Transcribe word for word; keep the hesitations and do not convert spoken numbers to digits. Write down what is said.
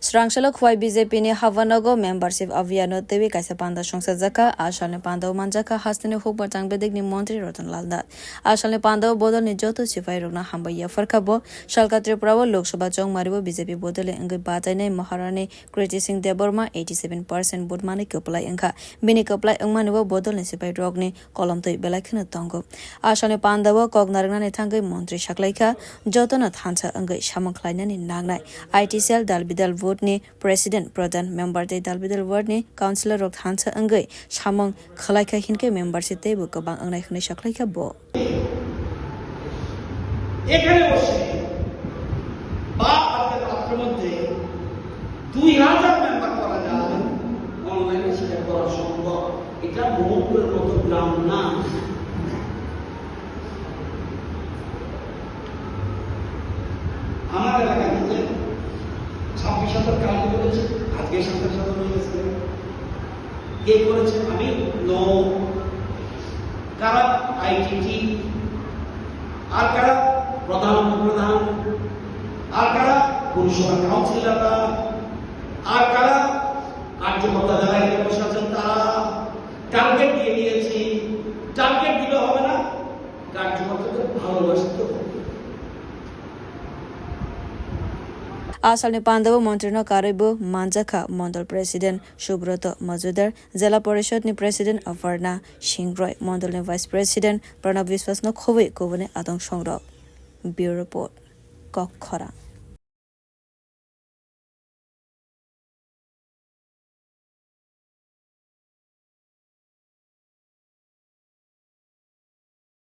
Srangsalo Khwai B J P ni Havanogo membership abhiyan no twiwi kaisa panda songsajakha. A salni pandao manjakha hasteni hukbar tang bedekni montri Ratan Lal Nath. A salni pandao bodolni joto sipairokno hambai yapharkha bo. Salka Tripura o Lok Sabha chongmari bo B J P bodolni wngwi batainai Maharani Kriti Singh Debbarma eighty seven percent vote manwi kwplai wngkha. Bini kwplai wngmani bo bodolni sipairokni kolomtwi belai kheno tongo. A salni pandao kok narwknani thangwi montri saklaikha, jotono thansa wngwi samung khlainani nangnai. I T cell dalbidal ward ni president, pradhan member tei dalbidal ward ni councillor rok thansa wngwi samung khlaikha hinkhe membership teibo kwbang wngnai hwnwi saklaikha bo. এখানে বসে বা আজকে রাত্রের মধ্যে দুই হাজার মেম্বার করা যায়, অনলাইনে সেটা করা সম্ভব। এটা মোহনপুরের মতো গ্রাম না। আমার এলাকা থেকে ছাব্বিশ হাজার কাজ করেছে, আজকে সাতাশ হাজার হয়ে গেছে। কে করেছে? আমি নৌ। কারা? আইটিটি। আর কারা? প্রধান উপপ্রধান। আর কারা? পৌরসভা কাউন্সিলররা। আর কারা? কার্যকর্তা যারা এখানে বসে আছেন তারা। টার্গেট দিয়ে দিয়েছি। টার্গেট দিলে হবে না, কার্যকর্তাদের ভালোবাসতে হবে। A salni pandao montrino karwibo manjakha Mondol President Subroto Majumdar, Jela Porishod ni President Aparna Singh Roy, Mondol ni Vice President Pranab Biswas no khobwi kubuni adong songrok. Bureau Report, Kokkhorang.